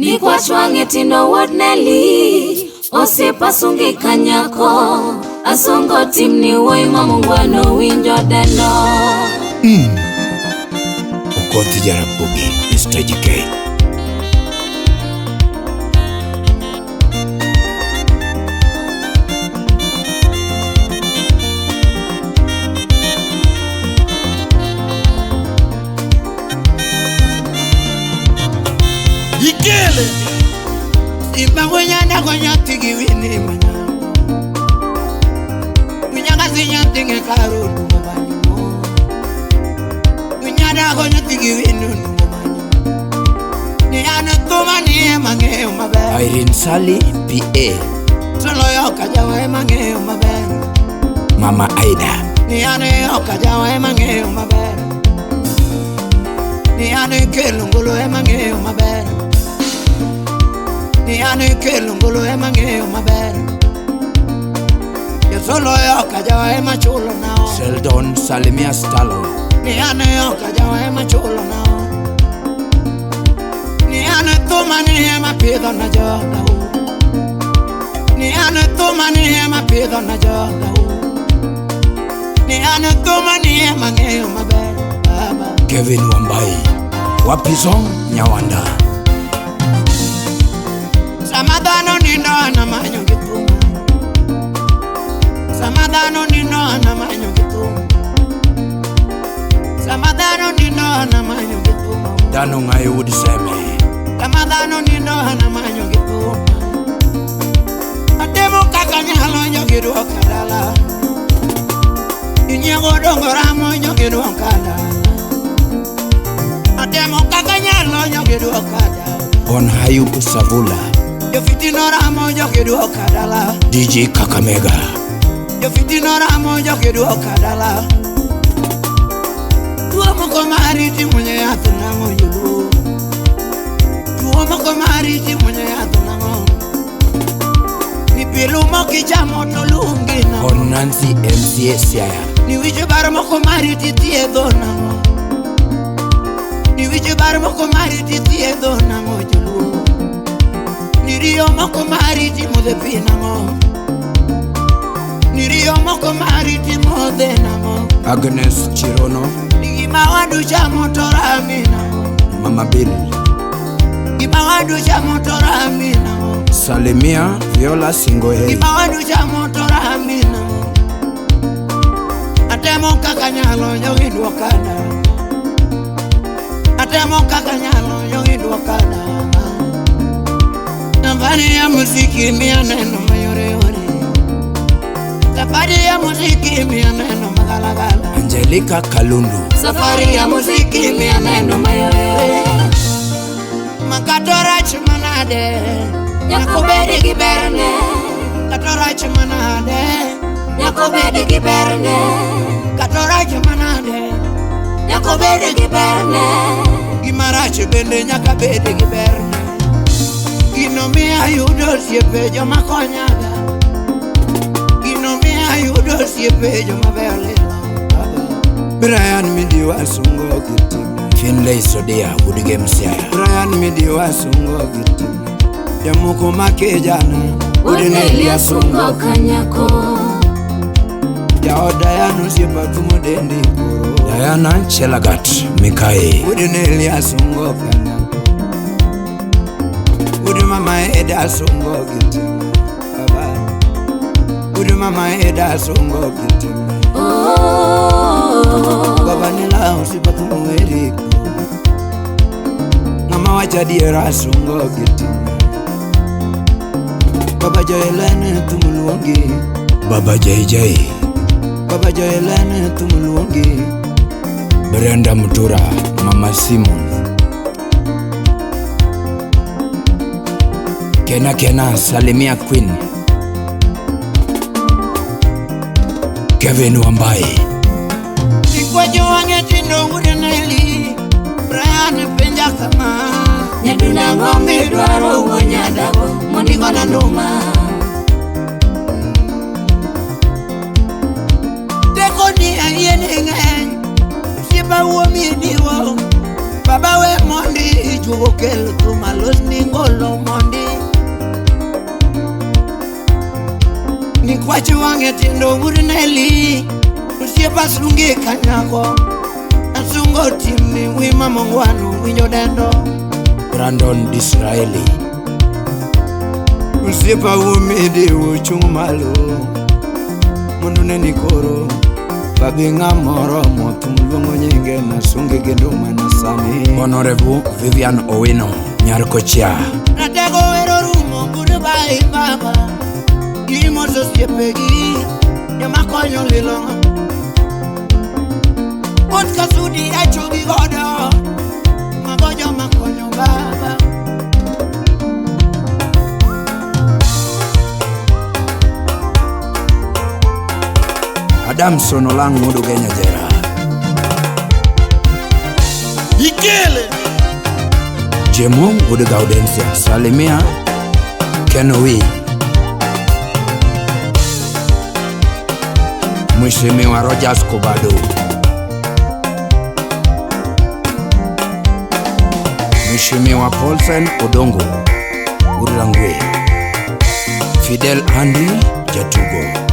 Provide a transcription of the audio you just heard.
Nikwach wang'e tindo wuod Nelly, osiepa sungi kanyako, asungo timni wuoyi ma mungwano winjo dendo. Okoth Jaramogi, Mr. GK. Ikele Imba gonya tigi wini manya Winyanga sinya tinge karo numo banyo Winyada gonya tigi wini numo banyo Ni anu tuma ni mangeo maber Irene Sally, PA. Solo yo kajawa mangeo maber Mama Aida. Ni anu yo kajawa mangeo maber Ni anu kelungolo mangeo maber Ni ane kelungolo ema ng'eyo maber Josolo yo kajawa ema chulo nao Sheldon Salimia Stallone. Ni ane yo kajawa ema chulo nao Ni ane thuma ni ema pidho na joga u Ni ane thuma ni ema pidho na joga u Ni ane thuma ni ema ng'eyo maber baba Kevin Wambai. Wapizon Nyawanda. Samadhano nindo anamanyo gi thuma Samadhano nindo anamanyo gi thuma Samadhano nindo anamanyo gi thuma Dhano ng'ayo wuod Seme. Samadhano nindo anamanyo gi thuma Atemo kaka nyalo jogi duoka dala Inyiego dongo ramo jogi duoka dala Atemo kaka nyalo jogi duoka dala On Hayub Savula. Jofitino ramo jogi duoka dala DJ Kakamega. Jofitino ramo jogi duoka dala Tuo moko mariti munye yath nang'o joluo Tuo moko mariti munye yath nang'o Ni pilu mokichamo to lungi nang'o On Nancy MCA Siaya. Ni wich bar moko mariti thiedho nang'o Ni wich bar moko mariti thiedho nang'o joluo Ni riyo moko mariti modhe pi nang'o Ni riyo moko mariti modhe nang'o Agnes Chirono. Ni gima wadu chamo to rami nang'o Mama Bill. Gima wadu chamo to rami nang'o Salimia Viola Singoe. Gima wadu chamo to rami nang'o Atemo kaka nyalo jogi duoka dala Atemo kaka nyalo jogi duoka dala Safari ya muziki mia neno mayore yore Safari ya muziki mia neno magalagala Angelica Kalundu. Safari ya muziki mia neno mayore Makatorach manade Nyako bedi gi berne, Katorach manade nyako bedi gi berne, Katorach manade nyako bedi gi berne. Gimarach bende nyaka bed gi berne Gino miyo ayudo osiepe joma konyaga Gino miyo ayudo osiepe joma beyo lilo Brian Midiwa sungo gitime Finlay Sodia Wood Game Siaya. Brian Midiwa sungo gitime Jamoko makejana Wuod Nelly asungo kanyako, Jaod Diana osiepa thumo dendi koro Diana Chelagat Mikae. Wuod Nelly asungo kanyako Wuod mama Eda asungo gitime Baba Wuod mama Eda asungo gitime oh, Baba nila osiepa thumo eriko Ng'ama wacho adiera asungo gitime Baba Joelene thumo luongi Baba JJ. Baba Joelene thumo luongi Brenda Mutura. Mama Simon. Kena Kena Salimia Queen. Kevin Wambai. Nikwacho wang'e tindo wuod Nelly Brian penja kama nyaduna ang'o midwaro wuo nyadago mondo igona nduma. Teko ni ayie ni ng'eny Osiepa wuo midiwo Baba we mondi ijuogo kel thum alos ni ngolo. Osiepa sungi kanyako. Asungo timni wima mongwano winjo dendo. Brandon Disraeli. Osiepa umidi uchung' malo. Mondo neni koro. Babi ng'amoro thum luongo nyinge nasungi gi nduma na sani. Honorable Vivian Owino Nyarkochia. Ratego wero rumo goodbye baba. Gimoso osiepegi joma konyo lilo. Ot kasudi achogi godo. Mago joma konyo baba. Adamson Olang' Wuod Ugenya Jera. Ikele. Jemo Wuod Gaudensia. Salimia Ken Owi. Mheshimiwa Rogers Kobado. Mheshimiwa Paulsen Odongo Urangwe. Fidel Andy Jatugo.